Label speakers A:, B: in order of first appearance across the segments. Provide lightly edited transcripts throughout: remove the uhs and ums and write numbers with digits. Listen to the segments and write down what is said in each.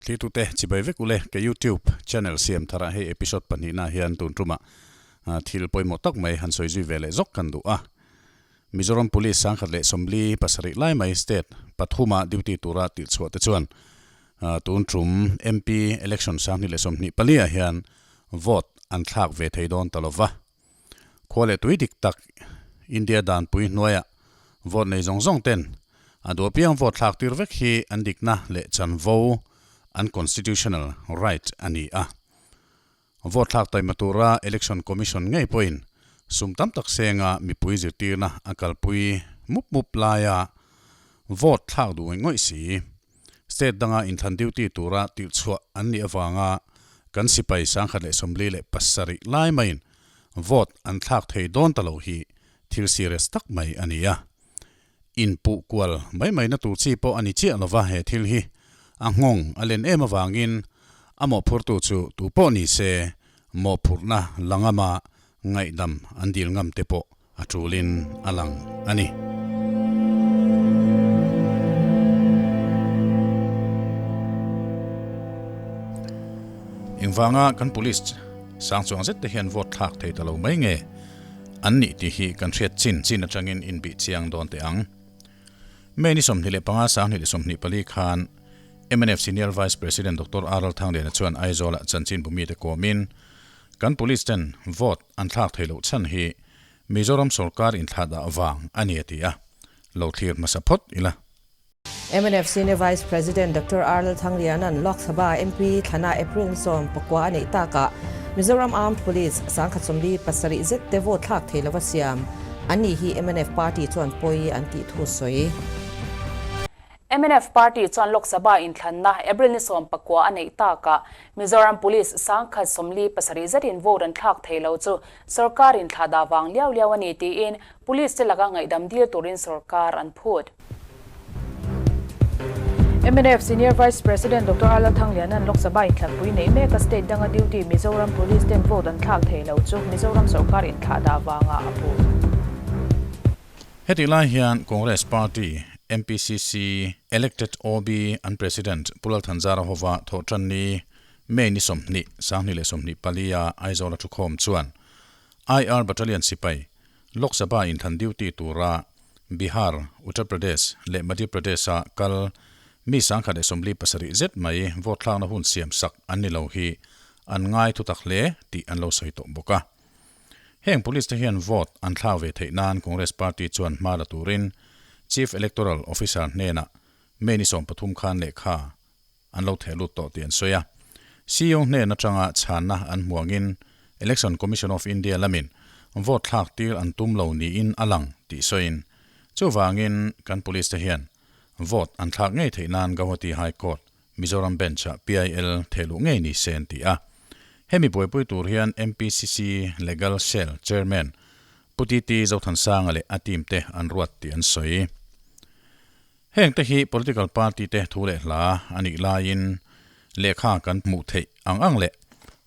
A: Thlirtute chibai vek ule ka YouTube channel siam tharah hei episode pahnihna hian tun tumah thil pawimawh tak mai han sawi zui ve leh zawk kan duh a. Mizoram Police 1077 lai mai state pathuma duty tura tirhchhuah te chuan tun tum MP election 2024 ah hian vote an thlak ve thei dawn ta lova. Khua leh tui dik tak India danpui hnuaiah vote nei zawng zawng ten a duh apiang vote thlak tir vek hi an dikna leh chanvo an constitutional right a ni a. Vote thlak taima tura Election Commission ngei pawhin sum tam tak senga mipui zirtirna a kalpui mup mup laia vote thlak duh ngawih ngawih si. State danga inthlan duty tura tirhchhuah an nih avanga kan sipai 1047 lai maiin vote an thlak thei dawn ta lo hi thil serious tak mai a ni a. Inpuh kual mai mai na tur chi pawh a ni chiah lova he thil hi a nghawng a len em avangin a mawhphurtu chu tu pawh ni se mawhphurhna la ngama ngaihdam an dil ngam te pawh a tulin a lang a ni. Engvanga kan police sang chuang zet te hian vote thlak thei ta lo mai nge an nih tih hi kan hriat chin chin atangin inbih chiang dawn teh ang. May ni 25 2024 khan mnf Senior Vice President Doctor R Lalthangliana chuan Aizawlah chanchin bumite kawmin kan police ten vote an thlak thei loh chhan hi Mizoram sorkar inthlah dah vang a ni a ti a, lo thlir hmasa phawt ila.
B: Mnf Senior Vice President Doctor R Lalthangliana'n Lok Sabha MP thlana April ni 19 a neih takah Mizoram Armed Police 1047 zet te vote thlak thei lova siam an nih hi mnf party chuan pawi an tih thu sawi.
C: Mnf party chuan Lok Sabha inthlanna April ni 19 a neih takah Mizoram Police 1047 zetin vote an thlak thei lo chu sorkar inthlah dah vang liau liau a ni tiin Police te laka ngaihdam dil turin sorkar an phut.
D: Mnf Senior Vice President Doctor R Lalthangliana'n Lok Sabha inthlanpui neih meka state danga duty Mizoram Police ten vote an thlak thei lo chu Mizoram sorkar inthlah dah vangah a puh.
A: Hetih lai hian Congress Party, MPCC, Elected OB an President Pu Lalthanzara hova thawhtanni May ni 20, 2024 a Aizawl a thukhawm chuan IR Battalion sipai Lok Sabha inthlan duty tura Bihar, Uttar Pradesh leh Madhya Pradesh-a kal mi 1077 zet mai vote thlakna hun siam sak an ni lo hi an ngai thutak hle tih an lo sawi tawh bawk a. Heng police te hian vote an thlak ve theih nan Congress party chuan hma la turin Chief Electoral Officer hnenah May ni 13 khan lehkha an lo theh lut tawh tih an sawi a. CEO hnen atanga chhanna an hmuangin Election Commission of India lamin vote thlak tir an tum lo niin a lang tih sawiin chuvangin kan police te hian vote an thlak ngei theih nan Gauhati High Court Mizoram Bench-ah PIL theh luh ngei ni se an ti a. Hemi buaipui tur hian MPCC Legal Cell Chairman Pu TT Zothansanga leh a team te an ruat tih an sawi. Heng te hi political party te thu leh hla a nih laiin lehkha kan hmuh theih ang ang leh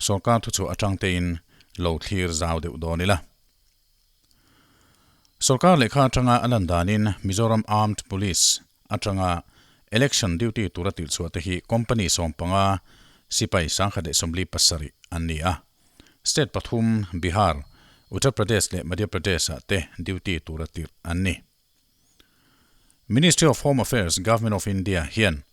A: sorkar thuchhuah atang tein lo thlir zau deuh dawn ila. Sorkar lehkha atanga a lan danin Mizoram Armed Police atanga election duty tura tirhchhuah te hi company 15 sipai 1047 an ni a. State pathum Bihar, Uttar Pradesh leh Madhya Pradesh ah te duty tura tirh an ni. Ministry of Home Affairs, Government of India hian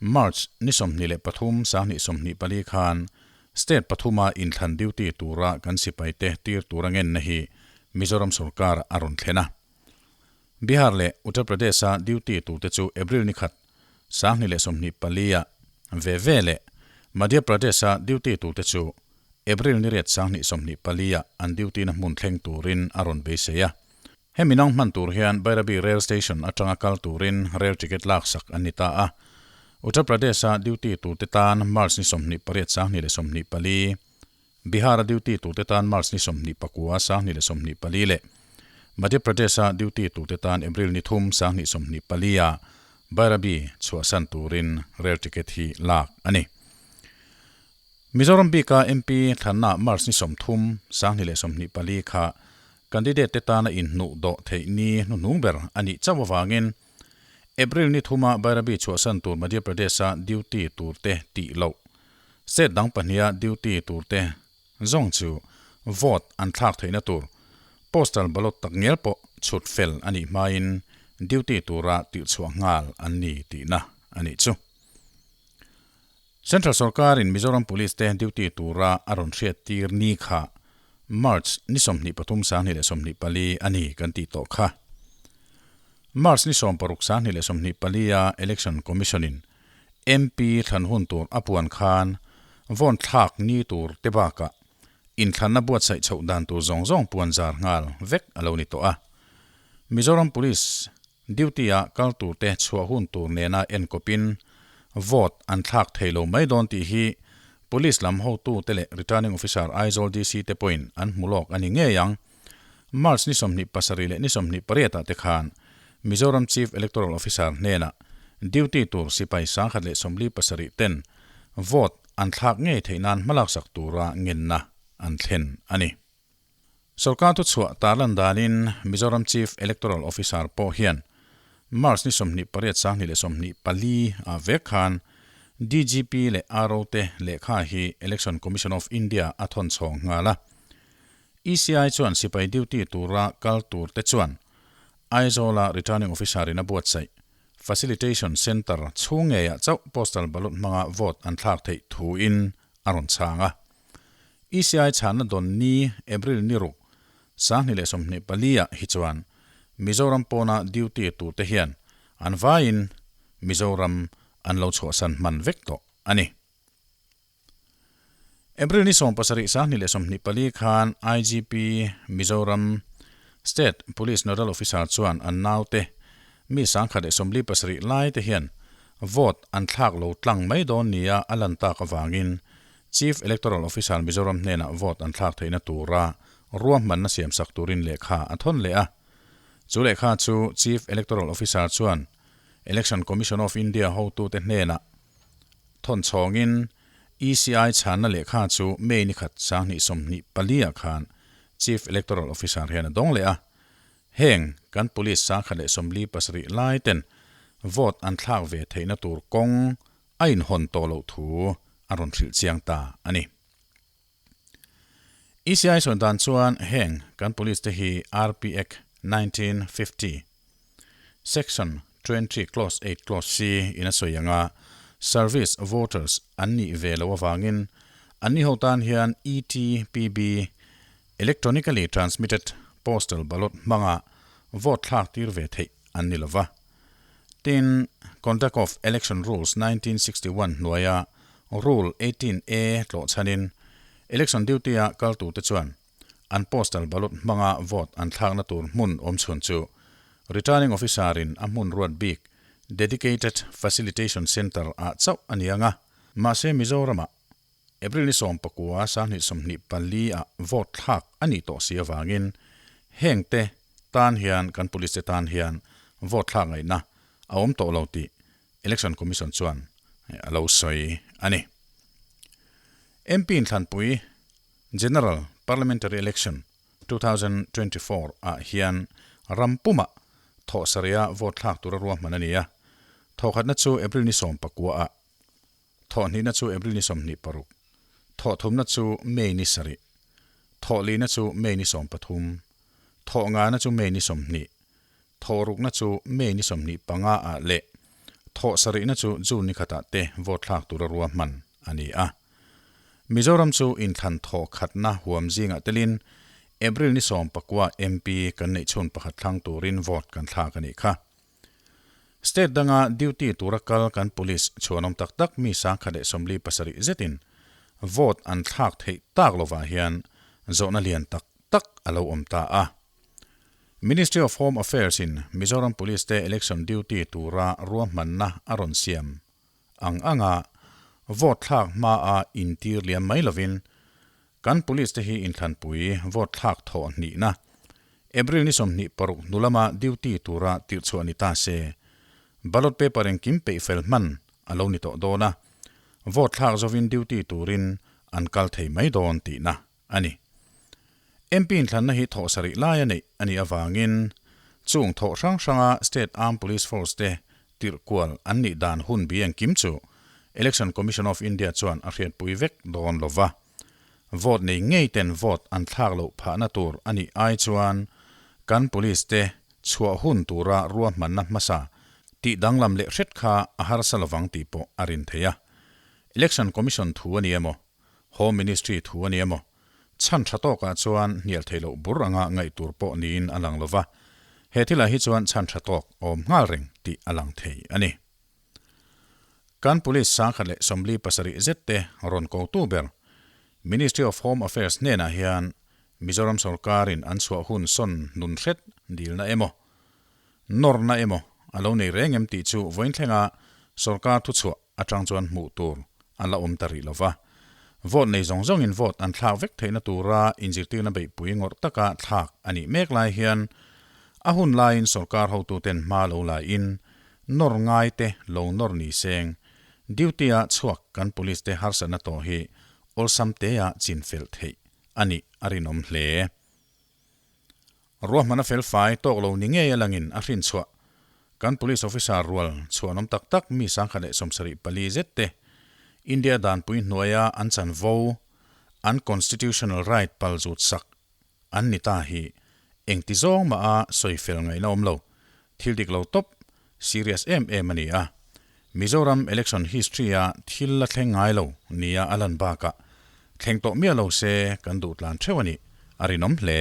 A: March ni 23 2024 khan state pathuma inthlan duty tura kan sipaite tir tura ngenna hi Mizoram sorkar a rawn thlen a. Bihar leh Uttar Pradesh-a duty turte chu April ni 1 2024 ah ve ve leh Madhya Pradesh-a duty turte chu April ni 8 2024 ah an duty na hmun thleng turin a rawn beisei a. Hemi nang hman tur hian Bairabi Rail Station atanga kal turin rail ticket laksak an ni ta a. Uttar Pradesh-a duty turte tan March ni 28 2024, Bihar-a duty turte tan March ni 29 2024 leh Madhya Pradesh-a duty turte tan April ni 3 2024 ah Bairabi chhuahsan turin rail ticket hi lak a ni. Mizoram bika MP thlanna March ni 30 2024 kha candidate te tana inhnuh dawh theih ni hnuhnung ber a nih chauh avangin April ni thuma Bairabi chhuahsan tur Madhya Pradesh-a duty turte tih loh. State dang pahniha duty turte zawng chu vote an thlak theihna tur postal ballot tak ngial pawh chhut fel a nih hmain duty tura tihchhuah nghal an ni tihna a nih chu. Central sorkarin Mizoram Police te duty tura a rawn hriat tir ni kha March ni 23 2024 a ni kan tih tawh kha. March ni 16 2024 a Election Commission in MP thlan hun tur a puan khan vawn thlak ni tur te bakah inthlanna buatsaih chhoh dan tur zawng zawng puan zar nghal vek a lo ni tawh a. Mizoram Police Duty-a kal turte chhuah hun tur nena enkawpin vote an thlak thei lo mai dawn tih hi Police lam hotute leh Returning Officer Aizawl DC te pawhin an hmu lawk a ni ngei ang. March ni 27 leh ni 28 ah te khan Mizoram Chief Electoral Officer hnenah duty tur sipai 1047 ten vote an thlak ngei theih nan hmalaksak tura ngenna an thlen a ni. Sorkar thuchhuah tarlan danin Mizoram Chief Electoral Officer pawh hian March ni 28 2024 ah vek khan DGP leh RO te lehkha hi Election Commission of India a thawn chhawng nghal a. ECI chuan sipai duty tura kal tur te chuan Aizawl-a Returning Officer in a buatsaih Facilitation Centre chhung ngeiah chauh postal ballot hmanga vote an thlak theih thuin a rawn chhang a. ECI chhanna dawn ni April ni ruk 2024 ah hi chuan Mizoram pawna duty turte hian an vaiin Mizoram an lo chhuahsan hman vek tawh a ni. April ni 17 2024 khan IGP Mizoram State Police Nodal Officer chuan an naute mi 1047 lai te hian vote an thlak lo tlang mai dawn nia a lan tak avangin Chief Electoral Officer Mizoram hnenah vote an thlak theihna tura ruahmanna siamsak turin lehkha a thawn leh a. Chu lehkha chu Chief Electoral Officer chuan Election Commission of India hotute hnenah thawn chhawngin ECI chhanna lehkha chu May ni khat 2024 ah khan Chief Electoral Officer hian a dawng leh a. Heng kan Police 1047 lai ten vote an thlak ve theihna tur kawng a inhawn tawh loh thu a rawn hrilh chiang ta a ni. ECI sawi dan chuan heng kan police te hi RP Act 1950, Section 20 Clause 8 Clause C in a sawi anga service voters an nih ve loh avangin anni ho tan hian ETPB, Electronically Transmitted Postal Ballot, hmanga vote thlak tir ve theih an ni lova. Tin, Conduct of Election Rules 1961 hnuaia Rule 18A tlawh chhanin Election Duty-a kal turte chuan an postal ballot hmanga vote an thlakna tur hmun awm chhun chu Returning Officer-in a hmun ruat bik Dedicated Facilitation Centre-ah chauh a ni ang a, mahse Mizoramah April ni 19 2024 ah vote thlak a nih tawh si avangin heng te tan hian kan police te tan hian vote thlak ngaihna a awm tawh lo tih Election Commission chuan a lo sawi a ni. MP inthlanpui General Parliamentary Election 2024 ah hian ram pumah thawh sarih a vote thlak tura ruahman a ni a, thawkhatna chu April ni 19 ah Thawhhnihna chu April ni 26, thawhthumna chu May ni 7, thawhlihna chu May ni 13, thawhngana chu May ni 20, thawhrukna chu May ni 25 ah leh thawhsarihna chu June ni khatah te vote thlak tura ruahman a ni a. Mizoram chu inthlan thawhkhatna huam zingah telin April ni 19 MP kan neih chhun pakhat thlang turin vote kan thlak a nih kha. State danga duty tura kal kan police chhuanawm tak tak mi 1047 zetin vote an thlak theih tak lovah hian zawhna lian tak tak a lo awm ta a. Ministry of Home Affairs in Mizoram Police te election duty tura ruahmanna a rawn siam ang anga vote thlak hma a intir liam mai lovin kan police te hi inthlanpui vote thlak thawh hnihna April ni 26 hnu lama duty tura tirhchhuah ni ta se, ballot paper engkim peih fel hman a lo ni tawh dawn a, vote thlak zovin duty turin an kal thei mai dawn tihna a ni. MP inthlanna hi thawh sarih lai a neih a nih avangin chung thawh hrang hranga State Armed Police Force te tirh kual an nih dan hun bi engkim chu Election Commission of India chuan a hriatpui vek dawn lo va. Vote nei ngei ten vote an thlak loh phahna tur a nih ai chuan kan police te chhuah hun tura ruahmanna hmasa tih danglam leh hret kha a harsa lovang tih pawh a rin thei a. Election Commission thu a ni emaw, Home Ministry thu a ni emaw, chhan tha tawkah chuan hnial thei loh bur anga ngaih tur pawh niin a lang lova, he thilah hi chuan chhan tha tawk awm nghal reng tih a lang thei a ni. Kan Police 1037 zet te rawn kotu ber Ministry of Home Affairs hnenah hian Mizoram sorkarin an chhuah hun sawn nun hret dilna emaw, nawrna emaw a lo nei reng em tih chu vawiin thlenga sorkar thuchhuah atang chuan hmuh tur a la awm ta rih lo va. Vote nei zawng zawngin vote an thlak vek theihna tura inzirtirna beihpui ngawrh taka thlak a nih mek lai hian a hun laiin sorkar hotuten hma lo laiin Nawr ngai te lo nawr ni seng. Duty a chhuak kan police te harsatna tawh hi awlsam te a chin fel theih a nih a rinawm hle. Ruahmana fel fai tawk lo ni ngei a langin a hrin chhuah kan police officer rual chhuanawm tak tak mi 1074 zet te India danpui hnuaia an chanvo an constitutional right palzut sak An ni ta hi engti zawng mah a sawi fel ngaihna awm lo, thil dik lo tawp, serious em em a ni a. Mizoram election history a thil la thleng ngai lo nia a lan bakah thleng tawh miah lo se kan duh tlan theuh a nih a rinawm hle.